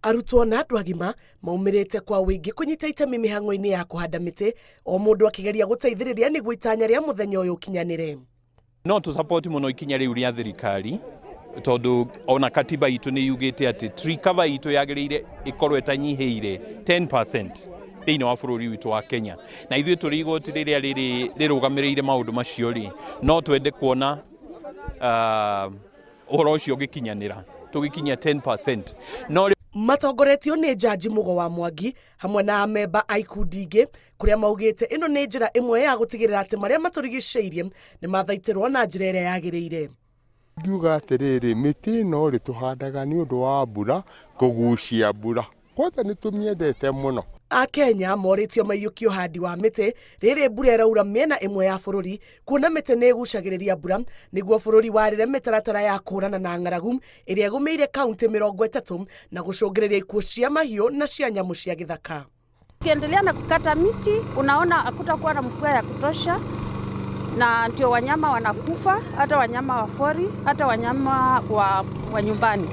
Arutwo na andũ agima maumĩrĩte kwa ũingĩ kũnyita itemi mĩhang'o-inĩ ya kũhanda mĩtĩ, o mũndũ akĩgeria gũteithĩrĩria nĩguo itanya rĩa mũthenya ũyũ ũkinyanĩre. No tũ support mũno ikinya rĩu rĩa thirikari, tondũ ona katiba itũ nĩ yugĩte atĩ tree cover itũ yagĩrĩire ĩkorwo ĩtanyihĩire 10% thĩinĩ wa bũrũri witũ wa Kenya. Na ithuĩ tũrĩ igoti rĩrĩa rĩrĩ rĩrũgamĩrĩire maũndũ macio rĩ, no twende kuona ũhoro ũcio ũgĩkinyanĩra, tũgĩkinyia 10%. No Matongoretio nĩ Njanji Mũgo wa Mwangi hamwe na amemba a ikundi ingĩ, kũrĩa maugĩte ĩno nĩ njĩra ĩmwe ya gũtigĩrĩra atĩ marĩa matũrigicĩirie nĩ mathaitĩrwo na njĩra ĩrĩa yagĩrĩire. Ngiuga atĩrĩrĩ, mĩtĩ ĩno rĩ, tũhandaga nĩ ũndũ wa mbura, kũgucia mbura, kwanza nĩ tũmĩendete mũno. Akenya morĩtio maiyũkie ũhandi wa mĩtĩ rĩrĩ mbura ĩraura mĩena ĩmwe ya bũrũri, kuona mĩtĩ nĩ ĩgucagĩrĩria mbura, nĩguo bũrũri warĩre mĩtaratara ya kũhũrana na ng'aragu ĩrĩa ĩgũmĩire kaunti 30 na gũcũngĩrĩria ikuũ cia mahiũ na cia nyamũ cia gĩthaka. Ukiendelea na kukata miti, unaona hakutakuwa na mvua ya kutosha, na ndio wanyama wanakufa, hata wanyama wa pori, hata wanyama wa nyumbani.